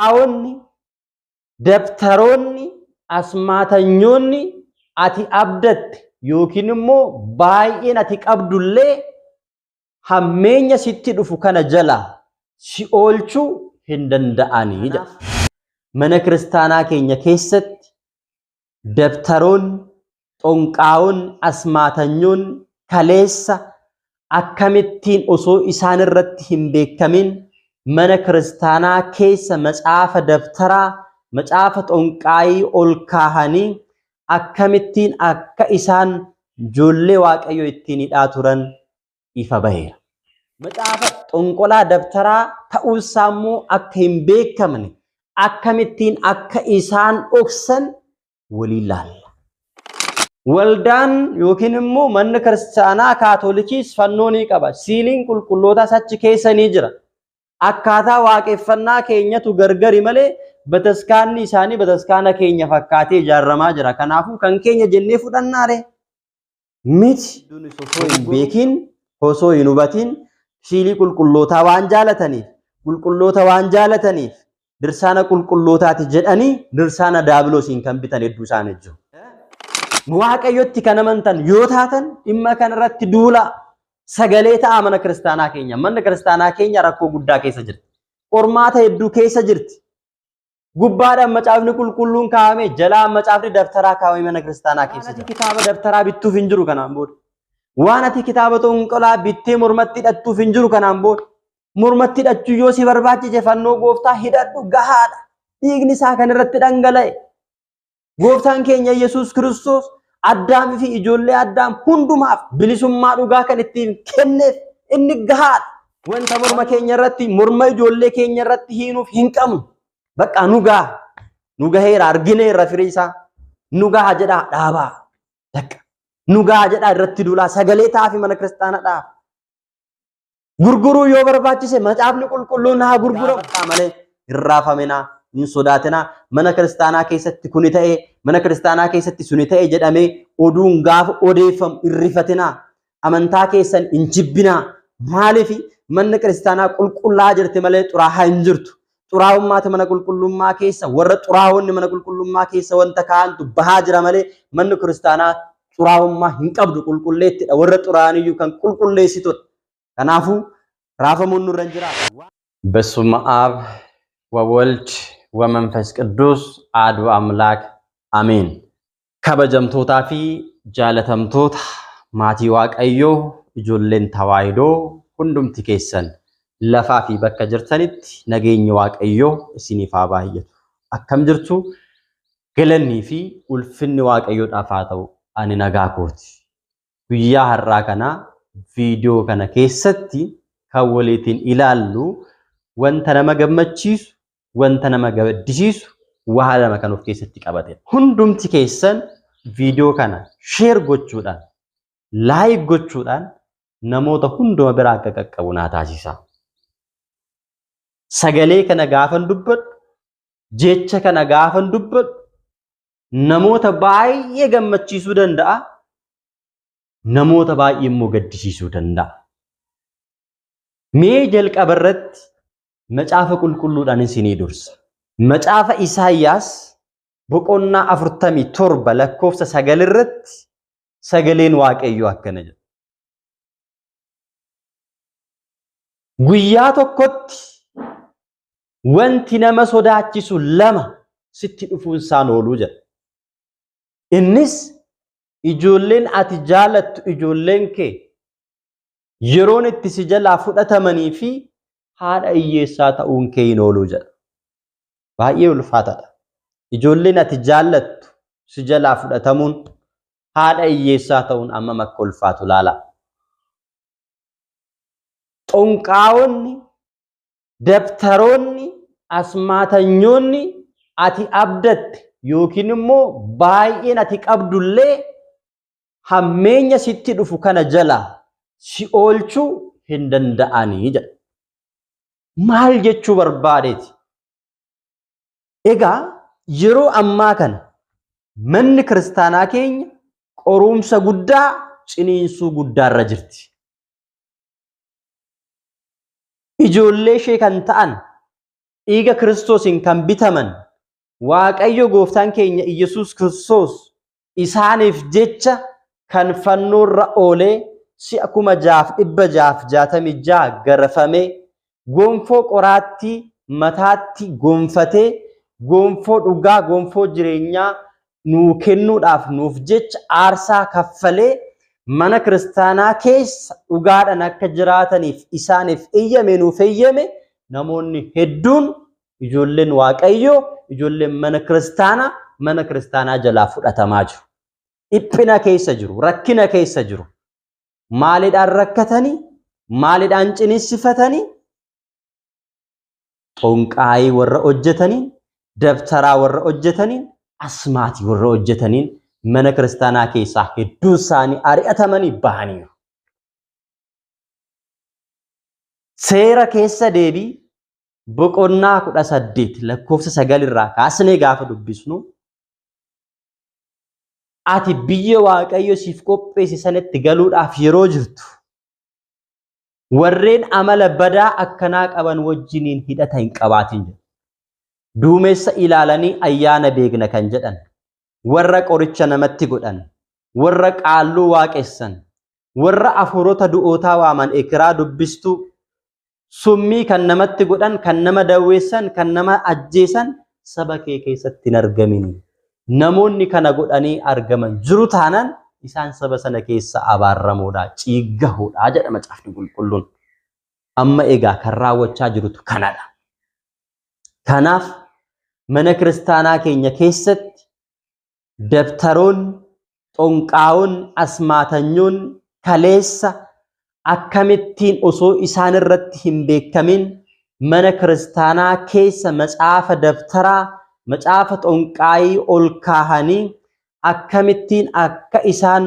Xaa'onni, dabtaroonni, asmaatanyoonni ati abdatte yookiin immoo baay'een ati qabdullee hammeenya sitti dhufu kana jalaa si oolchuu hin danda'anii jedha. Mana kiristaanaa keenya keessatti dabtaroonni, xonqaa'onni, asmaatanyoonni kaleessa akkamittiin osoo isaan irratti hin beekamin mana kiristaanaa keessa macaafa dabtaraa, macaafa xonqaayii ol kaahanii akkamittiin akka isaan ijoollee Waaqayyoo ittiin hidhaa turan ifa baheera. Macaafa xonqolaa dabtaraa ta'uunsaa immoo akka hin beekamne akkamittiin akka isaan dhoksan waliin laalla. Waldaan yookiin immoo manni kiristaanaa kaatolikiis fannoo ni qaba. Siiliin qulqullootaas achi keessa ni jira. Akkaataa waaqeffannaa keenyatu gargari malee bataskaanni isaanii bataskaana keenya fakkaatee ijaaramaa jira. Kanaafuu kan keenya jennee fudhannaare miti. Osoo hin beekin, osoo hin hubatin siilii qulqullootaa waan jaalataniif, qulqulloota waan jaalataniif, dirsaana qulqullootaati jedhanii dirsaana daabiloosiin kan bitan hedduu isaanii jiru. Waaqayyotti kan amantan yoo taatan dhimma kanarratti duulaa sagalee ta'aa mana kiristaanaa keenya. Manni kiristaanaa keenya rakkoo guddaa keessa jirti. Qormaata hedduu keessa jirti. Gubbaadhaan macaafni qulqulluun kaa'ame, jalaan macaafni dabtaraa kaa'ame mana kiristaanaa keessa jira. Kitaaba dabtaraa bittuuf hin jiru kanaan booda. Waan ati kitaaba xonqolaa bittee mormatti hidhattuuf hin jiru kanaan booda. Mormatti hidhachuu yoo si barbaachise fannoo gooftaa hidhadhu gahaadha. Dhiigni isaa kan irratti dhangala'e. Gooftaan keenya Yesuus Kiristoos Addaamii fi ijoollee Addaam hundumaaf bilisummaa dhugaa kan ittiin kenneef inni gahaadha. Wanta morma keenya irratti, morma ijoollee keenya irratti hiinuuf hin qabnu. Bakka nu gaha. Nu gaheera, argineerra firii isaa. Nu gaha jedhaa dhaabaa. Bakka nu gaha jedhaa irratti duulaa sagalee ta'aafi mana kiristaanaa dhaaba. Gurguruu yoo barbaachise macaafni qulqulluun haa gurguramu malee hin raafaminaa, hin sodaatinaa. Mana kiristaanaa keessatti kuni ta'e, mana kiristaanaa keessatti suni ta'e jedhamee oduun gaafa odeeffamu hin rifatinaa. Amantaa keessan hin jibbinaa. Maaliif manni kiristaanaa qulqullaa'aa jirti malee xuraa'aa hin jirtu. Xuraa'ummaatu mana qulqullummaa keessa, warra xuraa'onni mana qulqullummaa keessa wanta kaa'antu bahaa jira malee manni kiristaanaa xuraa'ummaa hin qabdu, qulqulleettidha. Warra xuraa'aniyyuu kan qulqulleessitudha. Kanaafuu raafamuun nurra hin jiraatu. በስመ አብ ወወልድ ወመንፈስ ቅዱስ አሐዱ አምላክ አሜን። Kabajamtootaa fi jaalatamtoota maatii Waaqayyoo, ijoolleen Tawaahidoo hundumti keessan lafaa fi bakka jirtanitti nageenyi Waaqayyoo isiniif haa baay'atu. Akkam jirtu? Galannii fi ulfinni Waaqayyoodhaaf haa ta'u. Ani nagaa kooti. Guyyaa har'aa kana viidiyoo kana keessatti kan waliitiin ilaallu wanta nama gammachiisu, wanta nama gaddisiisu waa lama kan of keessatti qabatedha. Hundumti keessan viidiyoo kana share gochuudhaan, like gochuudhaan namoota hunduma bira akka qaqqabu naa taasisa. Sagalee kana gaafan dubbadhu, jecha kana gaafan dubbadhu namoota baay'ee gammachiisuu danda'a, namoota baay'ee immoo gaddisiisuu danda'a. Mee jalqaba irratti macaafa qulqulluudhaan isinii dursa. Macaafa Isaayyaas boqonnaa 47 lakkoofsa 9 irratti sagaleen Waaqayyoo akkana jedha. Guyyaa tokkotti wanti nama sodaachisu lama sitti dhufuun isaan ooluu jedha. Innis ijoolleen ati jaalattu, ijoolleen kee yeroon itti si jalaa fudhatamanii fi haadha hiyyeessaa ta'uun kee hin ooluu jedha. Baay'ee ulfaataadha. Ijoolleen ati jaallattu si jalaa fudhatamuun, haadha hiyyeessaa ta'uun ammam akka ulfaatu laala. Xonqaa'onni, dabtaroonni, asmaatanyoonni ati abdatte yookiin immoo baay'een ati qabdullee hammeenya sitti dhufu kana jalaa si oolchuu hin danda'anii jedha. Maal jechuu barbaadeeti? Egaa yeroo ammaa kana manni kiristaanaa keenya qorumsa guddaa, ciniinsuu guddaarra jirti. Ijoollee ishee kan ta'an dhiiga Kiristoosiin kan bitaman Waaqayyo gooftaan keenya Iyyasuus Kiristoos isaaniif jecha kan fannoorra oolee si'a 6666 garafamee gonfoo qoraattii mataatti gonfatee gonfoo dhugaa gonfoo jireenyaa nuu kennuudhaaf nuuf jecha aarsaa kaffalee mana kiristaanaa keessa dhugaadhaan akka jiraataniif isaaniif eeyyame nuuf eeyyame namoonni hedduun ijoolleen Waaqayyoo ijoolleen mana kiristaanaa mana kiristaanaa jalaa fudhatamaa jiru. Dhiphina keessa jiru, rakkina keessa jiru. Maaliidhaan rakkatanii? Maaliidhaan ciniinsifatanii? Xonqaayii warra hojjetaniin, dabtaraa warra hojjetaniin, asmaatii warra hojjetaniin mana kiristaanaa keessaa hedduu isaanii ari'atamanii bahaniiru. Seera keessa deebii boqonnaa 18 lakkoofsa 9 irraa kaasnee gaafa dubbisnu ati biyya Waaqayyo siif qopheesse sanatti galuudhaaf yeroo jirtu warreen amala badaa akkanaa qaban wajjiniin hidhata hin qabaatin jedha. Duumessa ilaalanii ayyaana beekna kan jedhan, warra qoricha namatti godhan, warra qaalluu waaqessan, warra afuurota du'ootaa waaman ekeraa dubbistuu, summii kan namatti godhan, kan nama dawweessan, kan nama ajjeesan saba kee keessatti hin argamini. Namoonni kana godhanii argaman jiru taanaan isaan saba sana keessa abaarramoodha, ciiggahoodha jedha macaafni qulqulluun. Amma egaa kan raawwachaa jirutu kanadha. Kanaaf mana kiristaanaa keenya keessatti dabtaroonni, xonqaa'onni, asmaatanyoonni kaleessa akkamittiin osoo isaan irratti hin beekamin mana kiristaanaa keessa macaafa dabtaraa, macaafa xonqaayii ol kaahanii akkamittiin akka isaan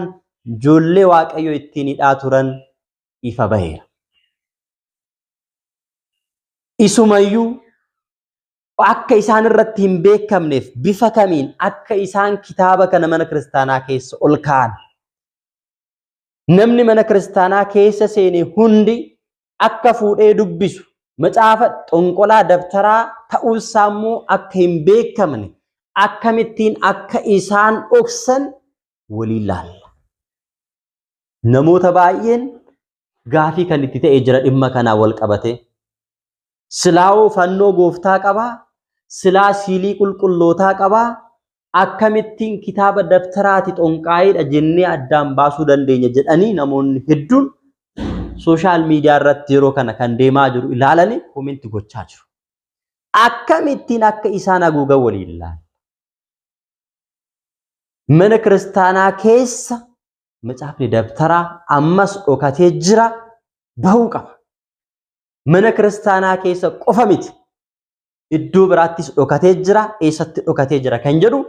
ijoollee Waaqayyoo ittiin hidhaa turan ifa baheera. Isumayyuu akka isaan irratti hin beekamneef bifa kamiin akka isaan kitaaba kana mana kiristaanaa keessa ol kaa'an. Namni mana kiristaanaa keessa seene hundi akka fuudhee dubbisu macaafa xonqolaa dabtaraa ta'uusaa immoo akka hin beekamne akkamittiin akka isaan dhoksan waliin laalla. Namoota baay'een gaafii kan itti ta'e jira dhimma kanaa wal qabatee. Silaawoo fannoo gooftaa qabaa, silaa siilii qulqullootaa qabaa, akkamittiin kitaaba dabtaraati xonqaayiidha jennee addaan baasuu dandeenya jedhanii namoonni hedduun sooshaal miidiyaa irratti yeroo kana kan deemaa jiru ilaalanii koomenti gochaa jiru. Akkamittiin akka isaan haguugan waliin ilaalla. Mana kiristaanaa keessa macaafni dabtaraa ammas dhokatee jira bahuu qaba. Mana kiristaanaa keessa qofa miti. Iddoo biraattis dhokatee jira, eessatti dhokatee jira kan jedhu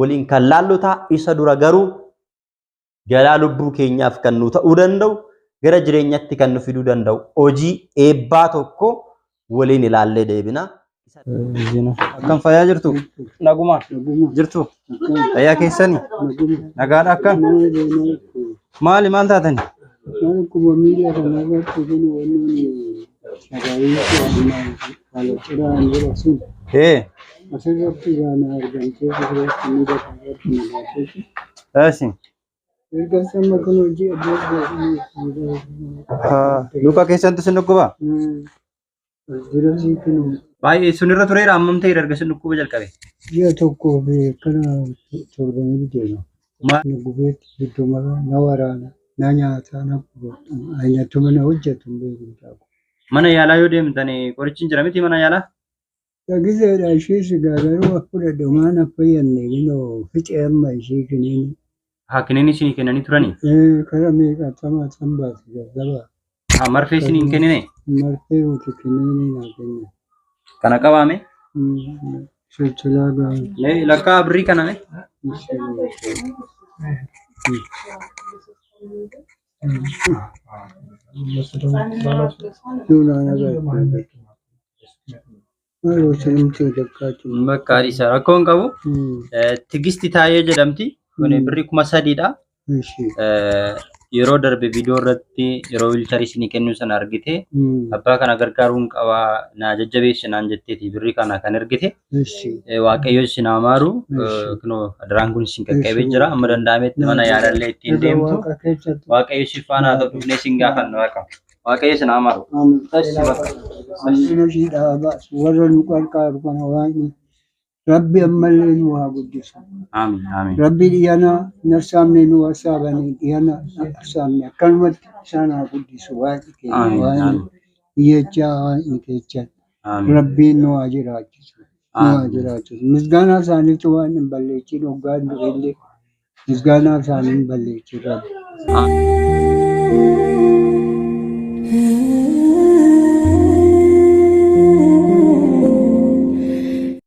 waliin kan laallu ta'a. Isa dura garuu galaa lubbuu keenyaaf kan nu ta'uu danda'u, gara jireenyatti kan nu fiduu danda'u hojii eebbaa tokko waliin ilaallee deebina. Akkam fayyaa jirtu? Naguma jirtu? Fayyaa keessani? Nagaadha akkam? Maali maal taatani? Akkuma miidiyaa kana irratti kun wanni dhaga'insi jedha sun Ee, asirratti waan argamtee asirratti miidiyaa kana irratti mul'ateeti. asi. Erga sama kun hojii adda addaa Luka keessantu sin dhukkuba? Jirasii kun Baay'ee sunirra tureera hammam ta'eera erga sin dhukkuba jalqabe? Ji'a tokkoo fi akkana torbanii deema. Na gubeetti giddumara na waraana na nyaata na aynatuma na hojjetu hin beeku mucaa. Mana yaalaa yoo deemtan qorichi hin jira miti mana yaalaa? Gizeedha ishii sigaa garuu fudhadhe homaa na fayyadne ginoo fixe amma ishii kiniini. Haa kiniini isinii kennanii turanii? Kara meeqa tama tan baase gaggabaa. Haa marfee isinii hin kennine? Marfee miti kiniini naa kenna. Kana qabaame? Sulsulaa gaarii. Mee lakkaa birrii kana mee? Bakka isa rakkoo hin qabu. Tigisti Taayee jedhamti. Kun birrii 3000dha. Yeroo darbe viidiyoo irratti yeroo wiilcharii isinii kennu sana argite abbaa kana gargaaruun qabaa naa jajjabeessi naan jetteeti birrii kana kan ergite. Ishi. Waaqayyo isin haa maaru. Ishi. Kunoo adaraan kun isin qaqqabee Ishi. jira. Amma danda'ametti mana yaalallee ittiin Egaa deemtu. Waaqa keessatti. Waaqayyo si faana haa ta'u, dhufnee isin gaafanna waaqa. Waaqayyo isin haa maaru. Ishi bakka. Amiin. Hojii dhaabaa warra nu qarqaaru kana Waaqni Rabbi ammallee nu haa guddisu. Amiin amiin. Rabbi dhiyana nassaamne nu hassaabanii dhiyana hassaabne akkanumatti isaan haa guddisu Waaqni keenya. Amiin Waaqni amiin. biyyachaa Waaqni keessa. Amiin. Rabbiin nu haa jiraachisu. Nu haa Amiin. jiraachisu. Misgaanaa isaaniitu waan hin balleessin hoggaan du'ellee misgaanaa isaanii hin balleessin Rabbi.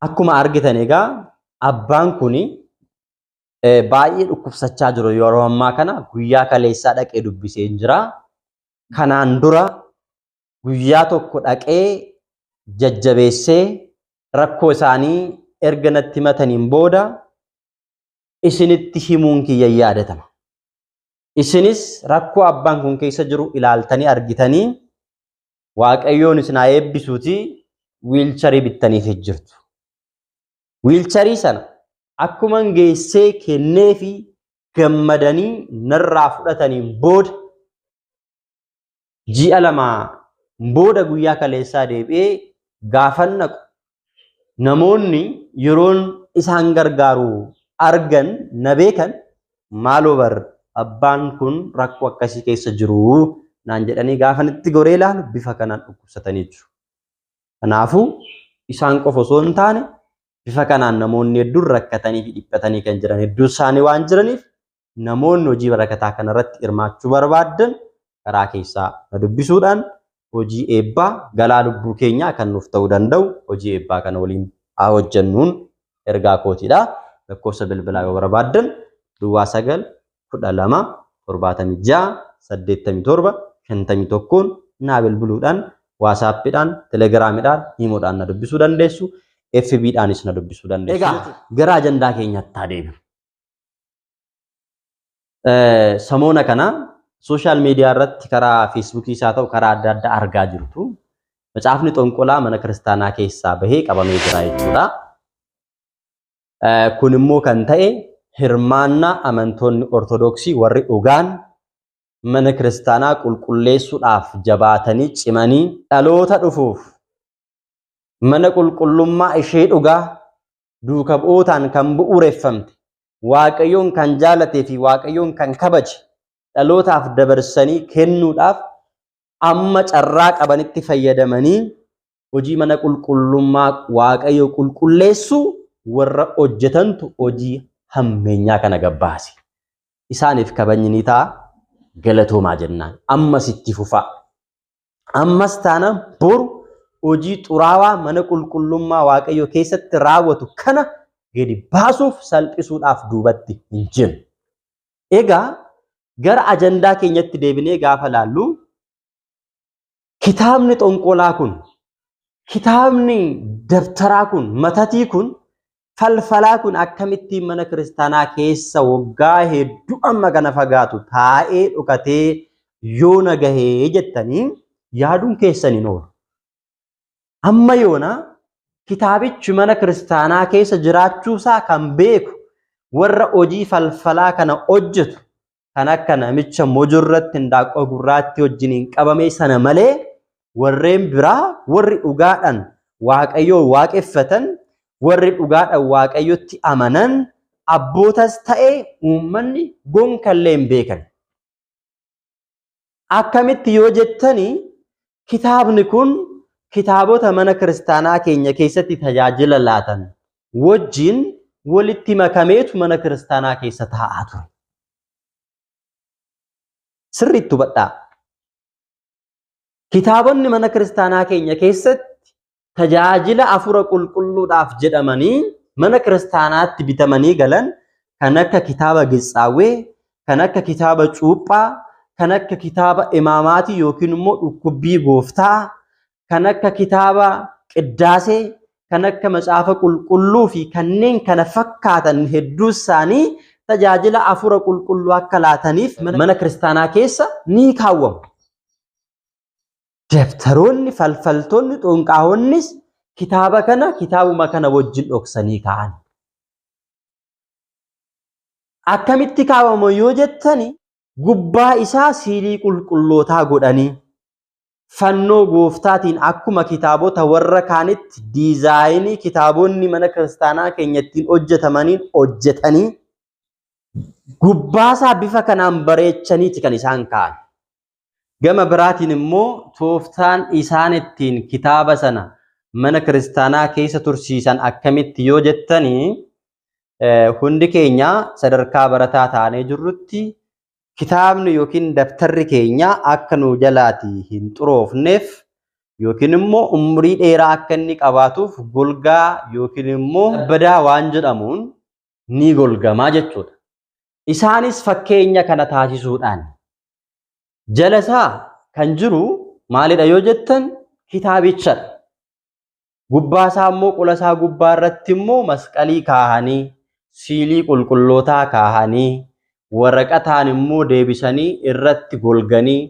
Akkuma argitan egaa abbaan kun baay'ee dhukkubsachaa jiru yeroo ammaa kana guyyaa kaleessaa dhaqee dubbisee jira. Kanaan dura guyyaa tokko dhaqee jajjabeessee rakkoo isaanii erga natti himataniin booda isinitti himuun kiyya yaadatama. Isinis rakkoo abbaan kun keessa jiru ilaaltanii argitanii Waaqayyoon isin haa eebbisuutii wiilcharii bittaniif jirtu. Wiilcharii sana akkuman geessee kenneefi gammadanii narraa fudhataniin booda ji'a lamaa booda guyyaa kaleessaa deebi'ee gaafan dhaqu namoonni yeroon isaan gargaaru argan na beekan maaloo bar abbaan kun rakkoo akkasii keessa jiru naan jedhanii gaafan itti goree ilaalu bifa kanaan dhukkubsatanii jiru. Kanaafuu isaan qofa osoo hin taane bifa kanaan namoonni hedduun rakkatanii fi dhiphatanii kan jiran hedduu isaanii waan jiraniif namoonni hojii barakataa kanarratti hirmaachuu barbaaddan karaa keessaa na dubbisuudhaan hojii eebbaa galaa lubbuu keenyaa kan nuuf ta'uu danda'u hojii eebbaa kana waliin haa hojjennuun ergaa kootiidha. Lakkoofsa bilbilaa yoo barbaaddan duwwaa 9 12 76 87 51 naa bilbiluudhaan waasaappiidhaan, telegiraamiidhaan, himuudhaan na dubbisuu dandeessu. FB dhaanis na dubbisuu dandeessu. Egaa gara ajandaa keenyatti haa deebinu. Samoona kana sooshaal miidiyaa irratti karaa feesbuukii isaa ta'u karaa adda addaa argaa jirtu. Macaafni xonqolaa mana kiristaanaa keessaa bahee qabamee jira jechuudha. Kun immoo kan ta'e hirmaannaa amantoonni Ortodoksii warri dhugaan mana kiristaanaa qulqulleessuudhaaf jabaatanii cimanii dhaloota dhufuuf mana qulqullummaa ishee dhugaa duuka bu'ootaan kan bu'uureffamte Waaqayyoon kan jaalatee fi Waaqayyoon kan kabaje dhalootaaf dabarsanii kennuudhaaf amma carraa qabanitti fayyadamanii hojii mana qulqullummaa Waaqayyoo qulqulleessuu warra hojjetantu hojii hammeenyaa kana gabbaase. Isaaniif kabajni ni ta'a, galatoomaa jennaan. Ammas itti fufaa. Ammas taanaan boru hojii xuraawaa mana qulqullummaa Waaqayyoo keessatti raawwatu kana gadi baasuuf salphisuudhaaf duubatti hin jennu. Egaa gara ajandaa keenyatti deebinee gaafa laallu kitaabni xonqolaa kun, kitaabni dabtaraa kun, matatii kun, falfalaa kun akkamittiin mana kiristaanaa keessa waggaa hedduu amma kana fagaatu taa'ee dhokatee yoona gahee jettanii yaaduun keessan hin oolu. Amma yoona kitaabichi mana kiristaanaa keessa jiraachuusaa kan beeku warra hojii falfalaa kana hojjetu kan akka namicha mojorratti hindaaqqoo gurraatti wajjiniin qabame sana malee warreen biraa warri dhugaadhaan Waaqayyoo waaqeffatan, warri dhugaadhaan Waaqayyotti amanan abbootas ta'e uummanni gonkallee hin beekan. Akkamitti yoo jettani kitaabni kun kitaabota mana kiristaanaa keenya keessatti tajaajila laatan wajjin walitti makameetu mana kiristaanaa keessa taa'aa ture. Sirriitti hubadhaa. Kitaabonni mana kiristaanaa keenya keessatti tajaajila hafuura qulqulluudhaaf jedhamanii mana kiristaanaatti bitamanii galan kan akka kitaaba Gitsaawwee, kan akka kitaaba Cuuphaa, kan akka kitaaba Imaamaatii yookiin immoo dhukkubbii gooftaa, kan akka kitaaba Qiddaasee, kan akka macaafa qulqulluu fi kanneen kana fakkaatan hedduu isaanii tajaajila Hafuura Qulqulluu akka laataniif mana kiristaanaa keessa ni kaawwamu. Dabtaroonni, falfaltoonni, xonqaa'onnis kitaaba kana kitaabuma kana wajjin dhoksanii kaa'an. Akkamitti kaawwamu yoo jettani, gubbaa isaa siilii qulqullootaa godhanii fannoo gooftaatiin akkuma kitaabota warra kaanitti diizaayinii kitaabonni mana kiristaanaa keenya ittiin hojjetamaniin hojjetanii gubbaasaa bifa kanaan bareechaniiti kan isaan kaa'an. Gama biraatiin immoo tooftaan isaan ittiin kitaaba sana mana kiristaanaa keessa tursiisan akkamitti yoo jettanii, hundi keenya sadarkaa barataa taanee jirrutti kitaabni yookiin daftarri keenya akka nu jalaati hin xuroofneef yookiin immoo umurii dheeraa akka inni qabaatuuf golgaa yookiin immoo badaa waan jedhamuun ni golgamaa jechuudha. Isaanis fakkeenya kana taasisuudhaan jala isaa kan jiru maalidha yoo jettan, kitaabichadha. Gubbaa isaa immoo, qola isaa gubbaa irratti immoo masqalii kaahanii, siilii qulqullootaa kaahanii, waraqataan immoo deebisanii irratti golganii,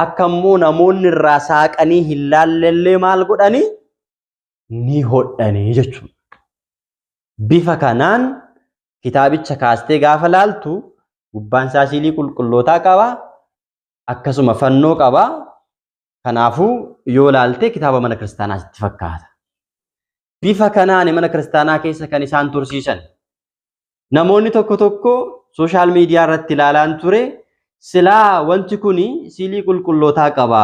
akka immoo namoonni irraa saaqanii hin laallellee maal godhanii, ni hodhanii jechuudha. Bifa kanaan kitaabicha kaastee gaafa laaltu gubbaan isaa siilii qulqullootaa qaba, akkasuma fannoo qaba. Kanaafuu yoo laalte kitaaba mana kiristaanaa sitti fakkaata. Bifa kanaan mana kiristaanaa keessa kan isaan tursiisan. Namoonni tokko tokko social media irratti ilaalaan ture, silaa wanti kun siilii qulqullootaa qaba,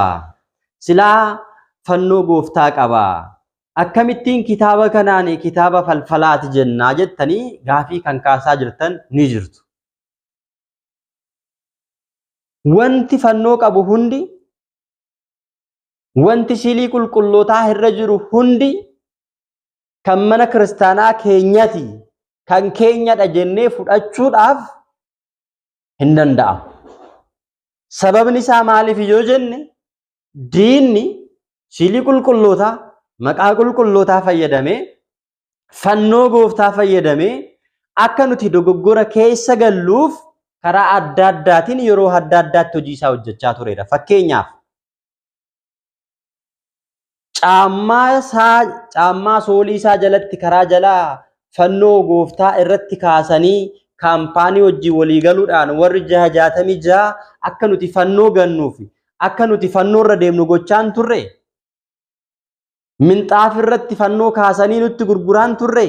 silaa fannoo gooftaa qaba, akkamittiin kitaaba kanaan kitaaba falfalaati jennaa jettanii gaafii kan kaasaa jirtan ni jirtu. Wanti fannoo qabu hundi, wanti siilii qulqullootaa irra jiru hundi kan mana kiristaanaa keenyati, kan keenyadha jennee fudhachuudhaaf hin danda'amu. Sababni isaa maaliif yoo jenne, diinni siilii qulqullootaa, maqaa qulqullootaa fayyadamee, fannoo gooftaa fayyadamee akka nuti dogoggora keessa galluuf karaa adda addaatiin yeroo adda addaatti hojii isaa hojjechaa turedha. Fakkeenyaaf, caammaa isaa, caammaa soolii isaa jalatti karaa jalaa fannoo gooftaa irratti kaasanii kaampaanii wajjin walii galuudhaan warri 666 akka nuti fannoo gannuuf, akka nuti fannoo irra deemnu gochaan turre. Minxaaf irratti fannoo kaasanii nutti gurguraan turre.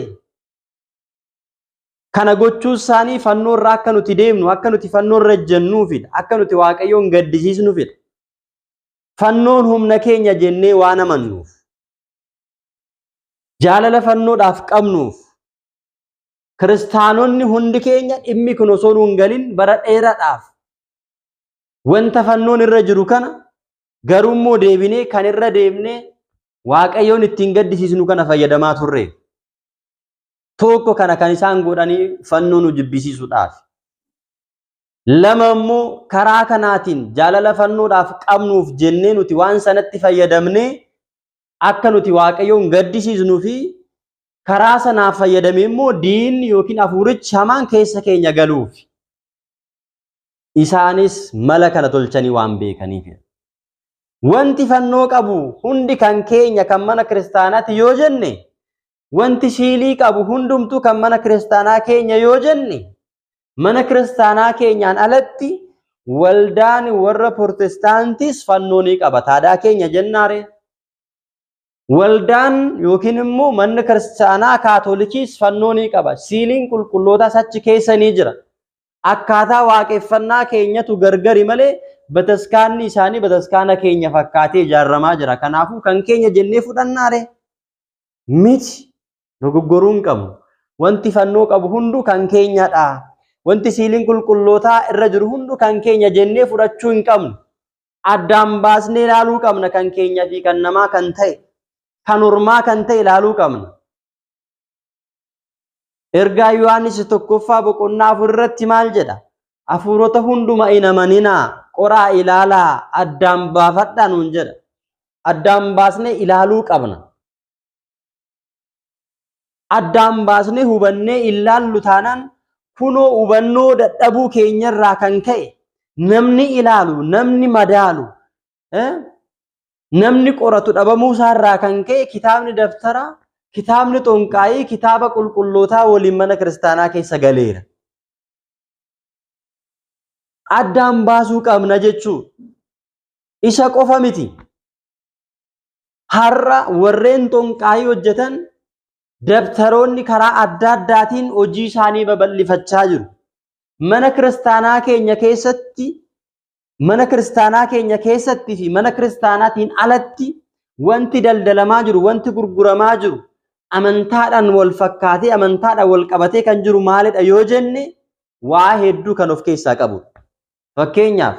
Kana gochuu isaanii fannoo irra akka nuti deemnu, akka nuti fannoo irra ejjennuufidha. Akka nuti Waaqayyoon gaddisiisnuufidha. Fannoon humna keenya jennee waan amannuuf, jaalala fannoodhaaf qabnuuf, kiristaanonni hundi keenya dhimmi kun osoo nuun galin bara dheeraadhaaf wanta fannoon irra jiru kana garuu immoo deebinee kan irra deemnee Waaqayyoon ittiin gaddisiisnu kana fayyadamaa turre. Tokko kana kan isaan godhanii fannoo nu jibbisiisuudhaaf. Lama immoo karaa kanaatiin jaalala fannoodhaaf qabnuuf jennee nuti waan sanatti fayyadamnee akka nuti Waaqayyoon gaddisiisnuu fi karaa sanaaf fayyadamee immoo diinni yookiin hafuurichi hamaan keessa keenya galuuf. Isaanis mala kana tolchanii waan beekaniif. Wanti fannoo qabu hundi kan keenya, kan mana kiristaanaati yoo jenne, wanti siilii qabu hundumtuu kan mana kiristaanaa keenya yoo jenne, mana kiristaanaa keenyaan alatti waldaan warra Protestaantis fannoo ni qaba. Taadaa keenya jennaare. Waldaan yookiin immoo manni kiristaanaa Kaatolikiis fannoo ni qaba. Siiliin qulqullootaas achi keessa ni jira. Akkaataa waaqeffannaa keenyatu gargari malee bataskaanni isaanii bataskaana keenya fakkaatee ijaaramaa jira. Kanaafuu kan keenya jennee fudhannaare? Miti. Dogoggoruu hin qabnu. Wanti fannoo qabu hunduu kan keenyadha, wanti siiliin qulqullootaa irra jiru hunduu kan keenya jennee fudhachuu hin qabnu. Addaan baasnee ilaaluu qabna, kan keenya fi kan namaa kan ta'e, kan ormaa kan ta'e ilaaluu qabna. Ergaa Yohaannis 1ffaa boqonnaa 4 irratti maal jedha? Hafuurota hunduma hin amaninaa, qoraa ilaalaa, addaan baafadhaa nuun jedha. Addaan baasnee ilaaluu qabna. Addaan baasnee hubannee ilaallu taanaan Kunoo hubannoo dadhabuu keenyarraa kan ka'e namni ilaalu, namni madaalu, namni qoratu dhabamuu isaarraa kan ka'e kitaabni dabtaraa, kitaabni xonqaayii kitaaba qulqullootaa waliin mana kiristaanaa keessa galeera. Addaan baasuu qabna jechuudha. Isa qofa miti. Har'a warreen xonqaayii hojjetan dabtaroonni karaa adda addaatiin hojii isaanii babal'ifachaa jiru. Mana kiristaanaa keenya keessatti mana kiristaanaa keenya keessatti fi mana kiristaanaatiin alatti wanti daldalamaa jiru, wanti gurguramaa jiru amantaadhaan wal fakkaatee amantaadhaan wal qabatee kan jiru maalidha yoo jenne waa hedduu kan of keessaa qabudha. Fakkeenyaaf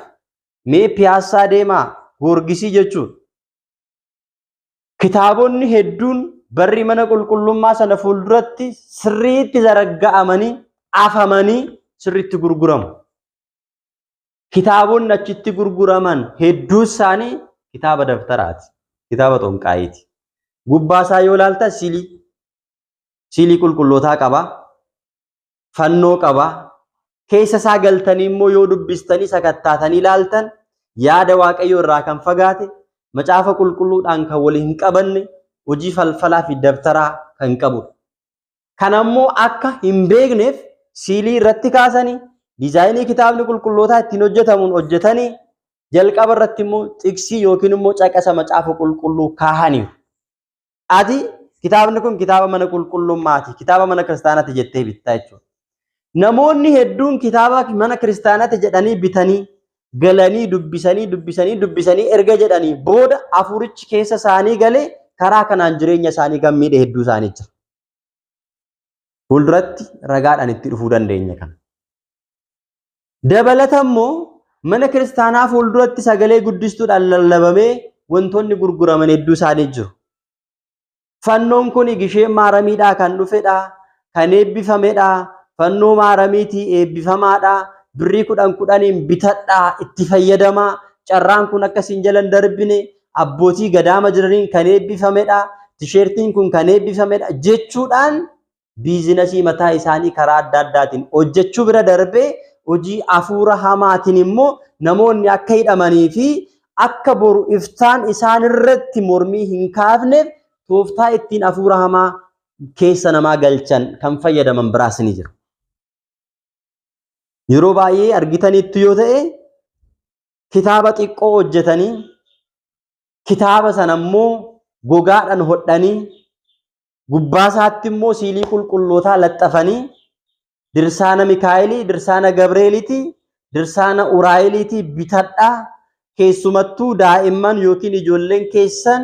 mee Piyaassaa deemaa Goorgisii jechuudha. Kitaabonni hedduun barri mana qulqullummaa sana fuulduratti sirriitti zaragga'amanii afamanii sirriitti gurguramu. Kitaabonni achitti gurguraman hedduu isaanii kitaaba dabtaraati. Kitaaba xonqaayiiti. Gubbaa isaa yoo ilaaltan siilii qulqullootaa qaba. Fannoo qaba. Keessa isaa galtanii immoo yoo dubbistanii sakattaatanii ilaaltan yaada Waaqayyoo irraa kan fagaate, macaafa qulqulluudhaan kan wal hin qabanne, hojii falfalaa fi dabtaraa kan qabudha. Kana immoo akka hin beekneef siilii irratti kaasanii, diizaayinii kitaabni qulqullootaa ittiin hojjetamuun hojjetanii, jalqaba irratti immoo xiqsii yookiin immoo caqasa macaafa qulqulluu kaahaniiru. Ati kitaabni kun kitaaba mana qulqullummaati, kitaaba mana kiristaanaati jettee bittaa jechuudha. Namoonni hedduun kitaaba mana kiristaanaati jedhanii bitanii galanii dubbisanii dubbisanii dubbisanii erga jedhanii booda hafuurichi keessa isaanii galee karaa kanaan jireenya isaanii kan miidhe hedduu isaanii jira. Fuulduratti ragaadhaan itti dhufuu dandeenya kana. Dabalata immoo mana kiristaanaa fuulduratti sagalee guddistuudhaan lallabamee wantoonni gurguraman hedduu isaanii jiru. Fannoon kun gisheen maaramiidhaa kan dhufedha, kan eebbifamedha, fannoo maaramiitii eebbifamaadha, birrii 10 10n bitadhaa itti fayyadamaa, carraan kun akka isin jala hin darbine, abbootii gadaama jiraniin kan eebbifamedha, tisheertiin kun kan eebbifamedha jechuudhaan biizinasii mataa isaanii karaa adda addaatiin hojjechuu bira darbee hojii hafuura hamaatiin immoo namoonni akka hidhamanii fi akka boru iftaan isaan irratti mormii hin kaafneef tooftaa ittiin hafuura hamaa keessa namaa galchan kan fayyadaman biraas ni jira. Yeroo baay'ee argitaniittu yoo ta'e kitaaba xiqqoo hojjetanii kitaaba sana immoo gogaadhaan hodhanii gubbaa isaatti immoo siilii qulqullootaa laxxafanii dirsaana Mikaa'elii, dirsaana Gabreelitii, dirsaana Uraa'eliitii bitadhaa keessumattuu daa'imman yookiin ijoolleen keessan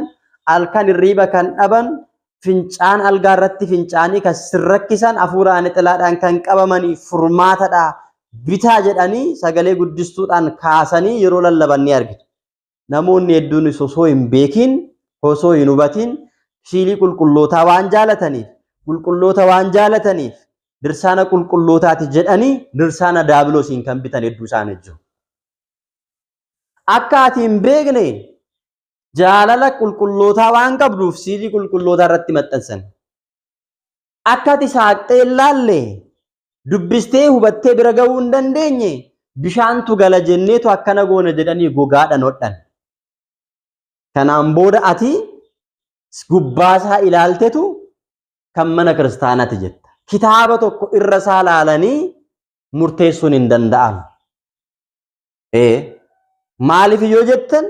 halkan hirriiba kan dhaban fincaan algaa irratti fincaanii kan sirrakkisan hafuura anixilaadhaan kan qabamanii furmaatadha bitaa jedhanii sagalee guddistuudhaan kaasanii yeroo lallaban ni argitu. Namoonni hedduunis osoo hin beekin, osoo hin hubatin siilii qulqullootaa waan jaalataniif, qulqulloota waan jaalataniif dirsaana qulqullootaati jedhanii dirsaana daabiloosiin kan bitan hedduu isaanii jiru. Akka ati hin beekne jaalala qulqullootaa waan qabduuf siilii qulqullootaa irratti maxxansan. Akka ati saaqxee hin laalle dubbistee hubattee bira ga'uu hin dandeenye bishaantu gala jenneetu akkana goona jedhanii gogaadhaan hodhan. Kanaan booda ati gubbaasaa ilaaltetu kan mana kiristaanaati jetta. Kitaaba tokko irra isaa laalanii murteessuun hin danda'amu. Maaliif yoo jettan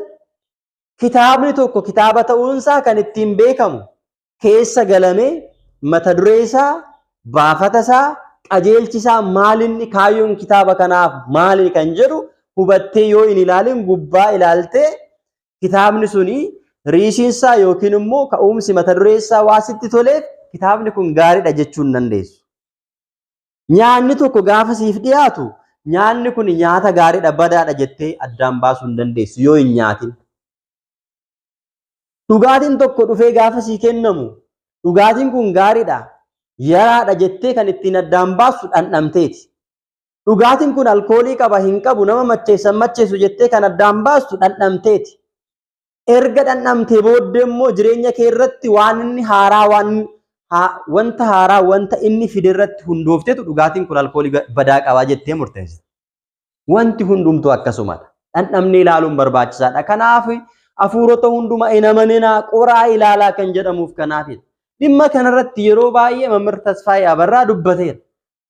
kitaabni tokko kitaaba ta'uunsaa kan ittiin beekamu keessa galamee mata duree isaa, baafata isaa, qajeelchi isaa maalinni kaayyoon kitaaba kanaaf maali kan jedhu hubattee yoo hin ilaalin gubbaa ilaaltee kitaabni suni riisiinsaa yookiin immoo ka'umsi mata duree isaa waa sitti toleef kitaabni kun gaariidha jechuu hin dandeessu. Nyaanni tokko gaafa siif dhiyaatu nyaanni kun nyaata gaariidha badaadha jettee addaan baasuu hin dandeessu yoo hin nyaatin. Dhugaatiin tokko dhufee gaafa sii kennamu dhugaatiin kun gaariidha yaraadha jettee kan ittiin addaan baastu dhandhamteeti. Dhugaatiin kun alkoolii qaba hin qabu nama macheessa hin macheessu jettee kan addaan baastu dhandhamteeti. Erga dhandhamtee booddee immoo jireenya kee irratti waan inni haaraa waan Wanta haaraa wanta inni fide irratti hundooftetu dhugaatiin kun alkoolii badaa qabaa jettee murteessita. Wanti hundumtuu akkasumadha. Dhandhamnee ilaaluun barbaachisaadha. Kanaaf hafuurota hundumaa hin amaninaa, qoraa ilaalaa kan jedhamuuf kanaafidha. Dhimma kanarratti yeroo baay'ee Mammir Tasfaayee Abarraa dubbateera.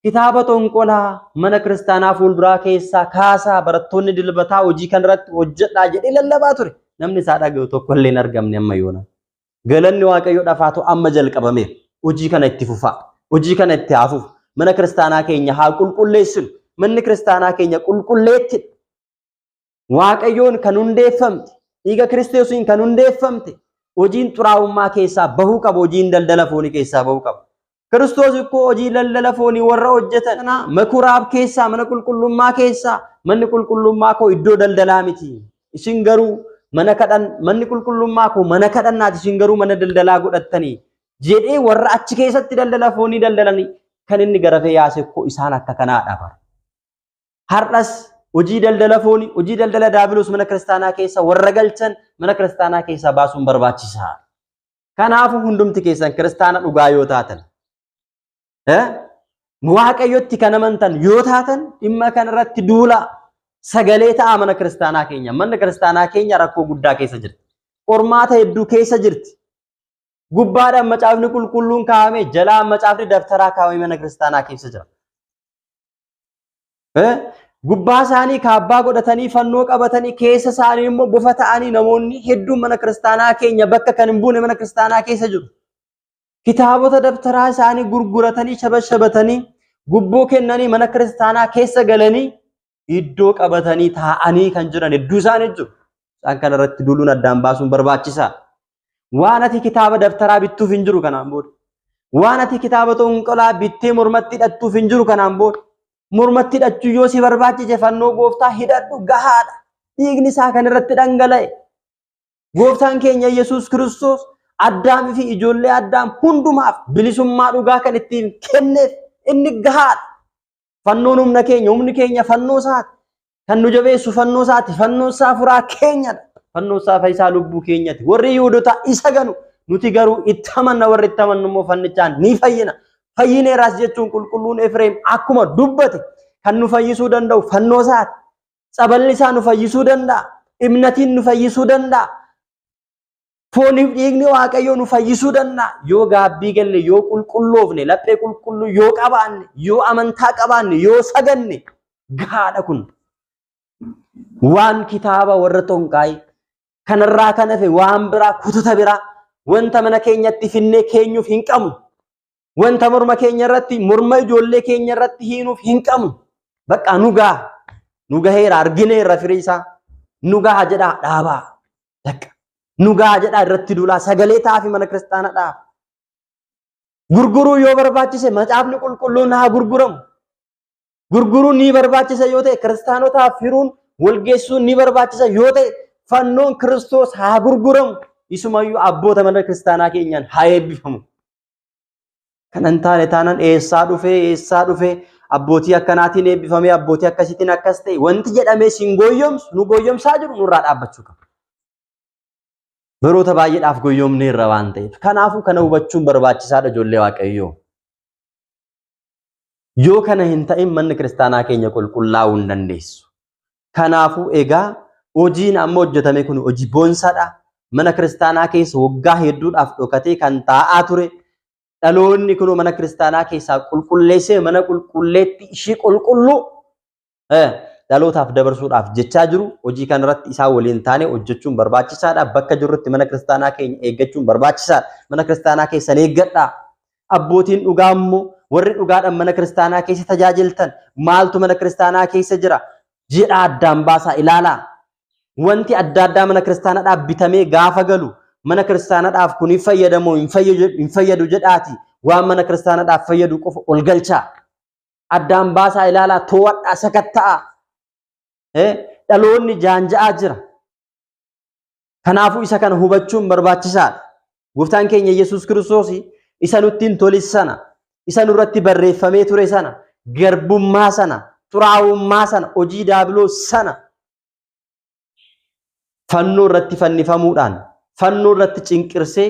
Kitaaba xonqolaa mana kiristaanaa fuulduraa keessaa kaasaa, barattoonni dilbataa hojii kanarratti hojjedhaa jedhee lallabaa ture. Namni isaa dhaga'u tokko illee hin argamne amma yoona. Galanni Waaqayyoo dhafaatu amma jalqabameera. Hojii kana itti fufaa. Hojii kana itti haa fufu. Mana kiristaanaa keenya haa qulqulleessinu. Manni kiristaanaa keenya qulqulleettidha. Waaqayyoon kan hundeeffamte, dhiiga Kiristoosiin kan hundeeffamte, hojiin xuraa'ummaa keessaa bahuu qaba, hojiin daldala foonii keessaa bahuu qaba. Kiristoos ikkoo hojii daldala foonii warra hojjetan makuraab keessaa, mana qulqullummaa keessaa, manni qulqullummaa koo iddoo daldalaa miti. Isin garuu mana kadhan, manni qulqullummaa koo mana kadhannaati, isin garuu mana daldalaa godhattanii jedhee warra achi keessatti daldala foonii daldalanii kan inni garafee yaase koo isaan akka kanaadha bara. Har'as hojii daldala foonii, hojii daldala daabiloos mana kiristaanaa keessa warra galchan mana kiristaanaa keessaa baasuun barbaachisaa. Kanaafuu hundumti keessan kiristaana dhugaa yoo taatan, Waaqayyotti kan amantan yoo taatan, dhimma kanarratti duula sagalee ta'a mana kiristaanaa keenya. Manni kiristaanaa keenya rakkoo guddaa keessa jirti. Qormaata hedduu keessa jirti. Gubbaadhaan macaafni qulqulluun kaa'ame, jalaan macaafni dabtaraa kaa'ame mana kiristaanaa keessa jira. Gubbaa isaanii kaabbaa godhatanii fannoo qabatanii, keessa isaanii immoo bofa ta'anii namoonni hedduun mana kiristaanaa keenya bakka kan hin buune mana kiristaanaa keessa jiru. Kitaabota dabtaraa isaanii gurguratanii shabashabatanii gubboo kennanii mana kiristaanaa keessa galanii iddoo qabatanii taa'anii kan jiran hedduu isaanii jiru. Isaan kana irratti duuluun addaan baasuun barbaachisaa. Waan ati kitaaba dabtaraa bittuuf hin jiru kanaan booda. Waan ati kitaaba xonqolaa bittee mormatti hidhattuuf hin jiru kanaan booda. Mormatti hidhachuu yoo si barbaachise fannoo gooftaa hidhadhu, gahaadha. Dhiigni isaa kan irratti dhangala'e. Gooftaan keenya Yesuus Kiristoos Addaamii fi ijoollee Addaam hundumaaf bilisummaa dhugaa kan ittiin kenneef inni gahaadha. Fannoon humna keenya, humni keenya fannoo isaati. Kan nu jabeessu fannoo isaati. Fannoon isaa furaa keenyadha. Fannoon isaa fayyisaa lubbuu keenyati. Warri Yihuudotaa isa ganu, nuti garuu itti amanna, warri itti amannu immoo fannichaan ni fayyina. Fayyineeraas jechuun qulqulluun Efreem akkuma dubbate kan nu fayyisuu danda'u fannoo isaati. Tsaballi isaa nu fayyisuu danda'a. Imnatiin nu fayyisuu danda'a. Fooniif dhiigni Waaqayyoo nu fayyisuu danda'a. Yoo gaabbii galle, yoo qulqulloofne, laphee qulqulluu yoo qabaanne, yoo amantaa qabaanne, yoo saganne gahaadha kun. Waan kitaaba warra xonqaayii kanarraa kan hafe waan biraa, kutata biraa wanta mana keenyatti finnee keenyuuf hin qabnu. Wanta morma keenya irratti, morma ijoollee keenya irratti hiinuuf hin qabnu. Bakka nu gaha. Nu gaheera, argineerra firii isaa. Nu gaha jedhaa dhaabaa. Bakka nu gaha jedhaa irratti duulaa, sagalee ta'aafi mana kiristaanaa dhaaba. Gurguruu yoo barbaachise macaafni qulqulluun haa gurguramu. Gurguruun ni barbaachisa yoo ta'e, kiristaanotaaf hiruun walgeessuun ni barbaachisa yoo ta'e, fannoon Kiristoos haa gurguramu. Isumayyuu abboota mana kiristaanaa keenyaan haa eebbifamu. Kan hin taane taanaan eessaa dhufee, eessaa dhufee, abbootii akkanaatiin eebbifamee, abbootii akkasiitiin akkas ta'e wanti jedhamee siin goyyomsu, nu goyyomsaa jiru nurraa dhaabbachuu qaba. Baroota baay'eedhaaf goyyomneerra waan ta'eef. Kanaafuu kana hubachuun barbaachisaadha, ijoollee Waaqayyoo. Yoo kana hin ta'in manni kiristaanaa keenya qulqullaa'uu hin dandeessu. Kanaafuu egaa hojiin amma hojjetame kun hojii boonsaadha. Mana kiristaanaa keessa waggaa hedduudhaaf dhokatee kan taa'aa ture. Dhaloonni kun mana kiristaanaa keessaa qulqulleessee mana qulqulleetti ishii qulqulluu dhalootaaf dabarsuudhaaf jechaa jiru. Hojii kanarratti isaan waliin taane hojjechuun barbaachisaadha. Bakka jirrutti mana kiristaanaa keenya eeggachuun barbaachisaadha. Mana kiristaanaa keessan eeggadhaa. Abbootiin dhugaa immoo, warri dhugaadhaan mana kiristaanaa keessa tajaajiltan, maaltu mana kiristaanaa keessa jira jedhaa addaan baasaa ilaalaa. Wanti adda addaa mana kiristaanaadhaaf bitamee gaafa galu mana kiristaanaadhaaf kun hin fayyadamoo hin fayyadu jedhaati waan mana kiristaanaadhaaf fayyadu qofa ol galchaa. Addaan baasaa ilaalaa, to'adhaa, sakatta'aa. Dhaloonni jaanja'aa jira. Kanaafuu isa kana hubachuun barbaachisaadha. Gooftaan keenya Yesuus Kiristoos isa nutti hin tolis sana, isa nurratti barreeffamee ture sana, garbummaa sana, xuraa'ummaa sana, hojii daabiloos sana fannoo irratti fannifamuudhaan, fannoo irratti cinqirsee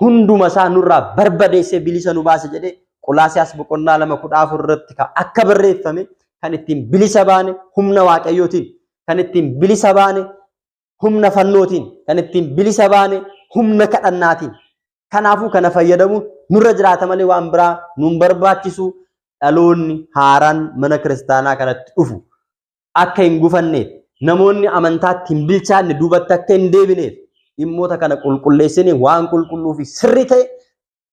Hunduma isaa nurraa barbadeessee bilisa nu baase jedhee Qolaasiyaas boqonnaa 2:14 irratti akka barreeffame kan ittiin bilisa baane humna Waaqayyootiin, kan ittiin bilisa baane humna fannootiin, kan ittiin bilisa baane humna kadhannaatiin. Kanaafuu kana fayyadamuun nurra jiraata malee waan biraa nun barbaachisu. Dhaloonni haaraan mana kiristaanaa kanatti dhufu akka hin gufanneef, namoonni amantaatti hin bilchaanne duubatti akka hin deebineef dhimmoota kana qulqulleessinee waan qulqulluu fi sirrii ta'e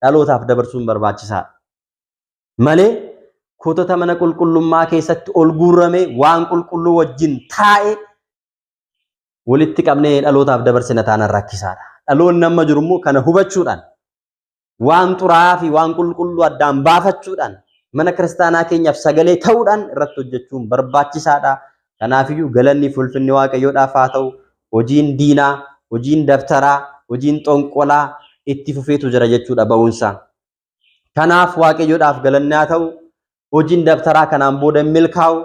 dhalootaaf dabarsuun barbaachisaadha. Malee kotota mana qulqullummaa keessatti ol guurramee waan qulqulluu wajjin taa'e walitti qabnee dhalootaaf dabarsina taanaan rakkisaadha. Dhaloonni amma jiru immoo kana hubachuudhaan waan xuraa'aa fi waan qulqulluu addaan baafachuudhaan mana kiristaanaa keenyaaf sagalee ta'uudhaan irratti hojjechuun barbaachisaadha. Kanaafiyyuu galanni fi ulfinni Waaqayyoodhaaf haa ta'u. Hojiin diinaa, hojiin dabtaraa, hojiin xonqolaa itti fufeetu jira jechuudha ba'uunsa. Kanaaf Waaqayyoodhaaf galanni haa ta'u. Hojiin dabtaraa kanaan booda hin milkaa'u.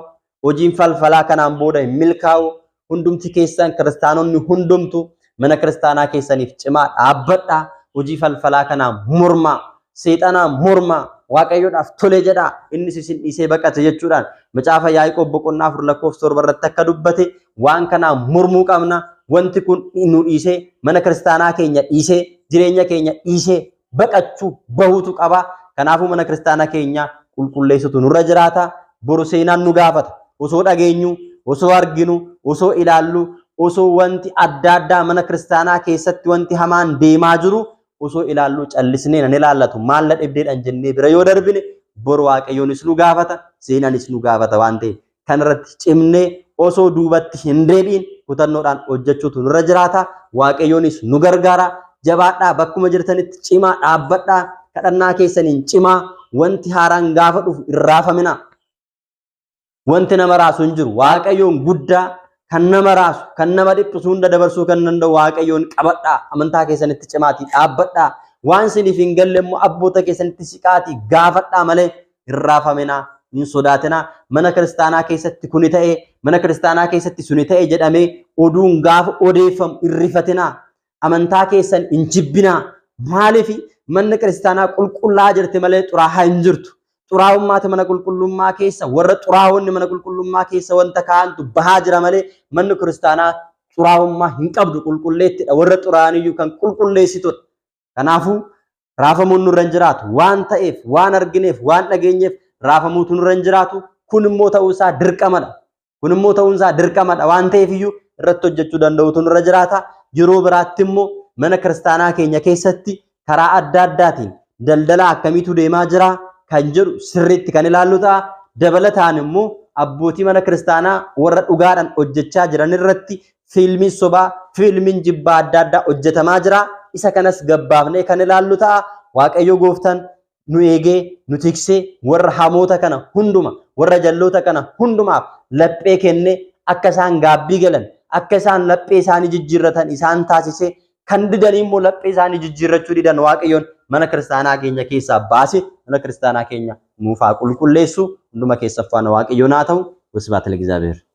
Hojiin falfalaa kanaan booda hin milkaa'u. Hundumti keessan kiristaanonni hundumtu mana kiristaanaa keessaniif cimaa dhaabbadhaa. Hojii falfalaa kanaan mormaa, seexanaa mormaa, Waaqayyoodhaaf tole jedhaa, innis isin dhiisee baqate jechuudhaan macaafa Yaaqoob boqonnaa 4 lakkoofsa 7 irratti akka dubbate waan kanaan mormuu qabna. Wanti kun nu dhiisee, mana kiristaanaa keenya dhiisee, jireenya keenya dhiisee baqachuu bahuutu qaba. Kanaafuu mana kiristaanaa keenya qulqulleessutu nurra jiraata. Boru seenaan nu gaafata. Osoo dhageenyu, osoo arginu, osoo ilaallu, osoo wanti adda addaa mana kiristaanaa keessatti wanti hamaan deemaa jiru osoo ilaallu callisnee nan ilaallatu maal na dhibdeedhaan jennee bira yoo darbine boru Waaqayyoonis nu gaafata, seenaanis nu gaafata waan ta'eef kanarratti cimnee osoo duubatti hin deebiin kutannoodhaan hojjechuutu nurra jiraata. Waaqayyoonis nu gargaara. Jabaadhaa, bakkuma jirtanitti cimaa dhaabbadhaa, kadhannaa keessaniin cimaa, wanti haaraan gaafa dhufu hin raafamina. Wanti nama raasu hin jiru. Waaqayyoon guddaa kan nama raasu, kan nama dhiphisu hunda dabarsuu kan danda'u Waaqayyoon qabadhaa. Amantaa keessanitti cimaatii dhaabbadhaa. Waan isiniif hin galle immoo abboota keessanitti siqaatii gaafadhaa malee hin raafaminaa, hin sodaatinaa. Mana kiristaanaa keessatti kuni ta'e, mana kiristaanaa keessatti suni ta'e jedhamee oduun gaafa odeeffamu hin rifatinaa. Amantaa keessan hin jibbinaa. Maaliif manni kiristaanaa qulqullaa'aa jirti malee xuraa'aa hin jirtu. Xuraa'ummaati mana qulqullummaa keessa, warra xuraa'onni mana qulqullummaa keessa wanta kaa'antu bahaa jira malee manni kiristaanaa xuraa'ummaa hin qabdu, qulqulleettidha. Warra xuraa'aniyyuu kan qulqulleessitudha. Kanaafuu raafamuun nurra hin jiraatu. Waan ta'eef, waan argineef, waan dhageenyeef raafamuutu nurra hin jiraatu. Kun immoo ta'uu isaa dirqamadha. Kun immoo ta'uun isaa dirqamadha waan ta'eef iyyuu irratti hojjechuu danda'utu nurra jiraata. Yeroo biraatti immoo mana kiristaanaa keenya keessatti karaa adda addaatiin daldala akkamiitu deemaa jira kan jedhu sirriitti kan ilaallu ta'a. Dabalataan immoo abbootii mana kiristaanaa warra dhugaadhaan hojjechaa jiran irratti fiilmiin sobaa, fiilmiin jibbaa adda addaa hojjetamaa jira. Isa kanas gabbaafnee kan ilaallu ta'a. Waaqayyo gooftaan nu eegee, nu tiksee, warra hamoota kana hunduma, warra jalloota kana hundumaaf laphee kennee akka isaan gaabbii galan, akka isaan laphee isaanii jijjiirratan isaan taasisee, kan didanii immoo laphee isaanii jijjiirrachuu didan Waaqayyoon mana kiristaanaa keenya keessaa baase mana kiristaanaa keenya nuuf haa qulqulleessu. Hunduma keessa faana Waaqayyoon haa ta'u. Wasbaat ለእግዚአብሔር.